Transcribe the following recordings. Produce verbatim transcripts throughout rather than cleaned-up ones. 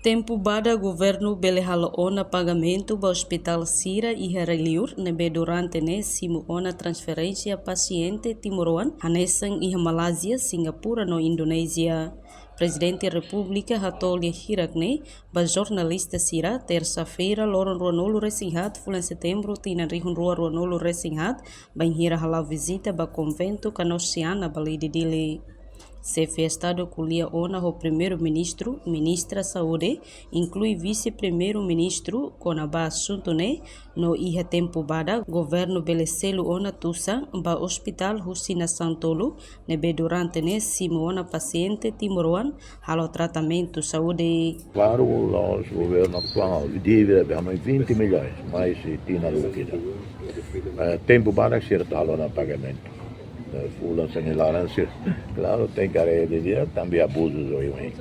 Tempu badak governu bele halo ona pagamentu ba ospitál sira iha rai-liur ne'ebé durante ne'e simu ona transferénsia pasiente timoroan hanesan iha Malázia, Singapura no Indonézia. Prezidente Repúblika hato'o lia hirak ne'e ba jornalista sira, tersa-feira, loron ruanulu-resin-haat fulan Setembru tinan rihun rua ruanulu-resin-haat, bainhira hala'o vizita ba konventu Kanosiana, Balide, Dili. Xefe Estadu ko'alia ona ho Primeiru-Ministru, Ministra Saúde, inklui Vise-Primeiru-Ministru kona-ba asuntu ne'e, no iha tempu badak governu bele selu ona tusan ba ospitál husi nasaun tolu ne'ebé durante ne'e simu ona pasiente timoroan halo tratamentu saúde. Klaru, la'ós governu atuál, dívida be mai vinte milhões, mais se tina líkida. Eh, tempu badak sira atu halo ona pagamentu. Eh, fulan sira-ne'e laran sira. Klaru, tenke haree didi'ak, tanba abuzus oioin.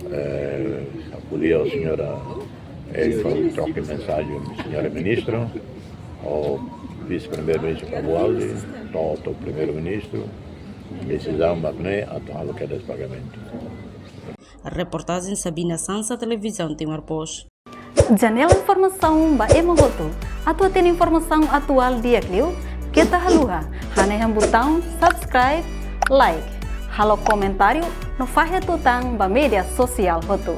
Eh, ko'alia ho señora, eh, troka mensajen, señora Ministra, ho Vise-Primeiru-Ministru Cavalli, to'o Primeiru-Ministru, desizaun mak ne'e atu halo kedas pagamentu. Reportajen Sabina Sansa, Televizaun Timor Post. Janela informasaun ba ema hotu. Atu hatene informasaun atuál di'ak liu, keta haluha hanehan butaun subscribe, like, halo komentáriu no fahe tutan ba média sosiál hotu.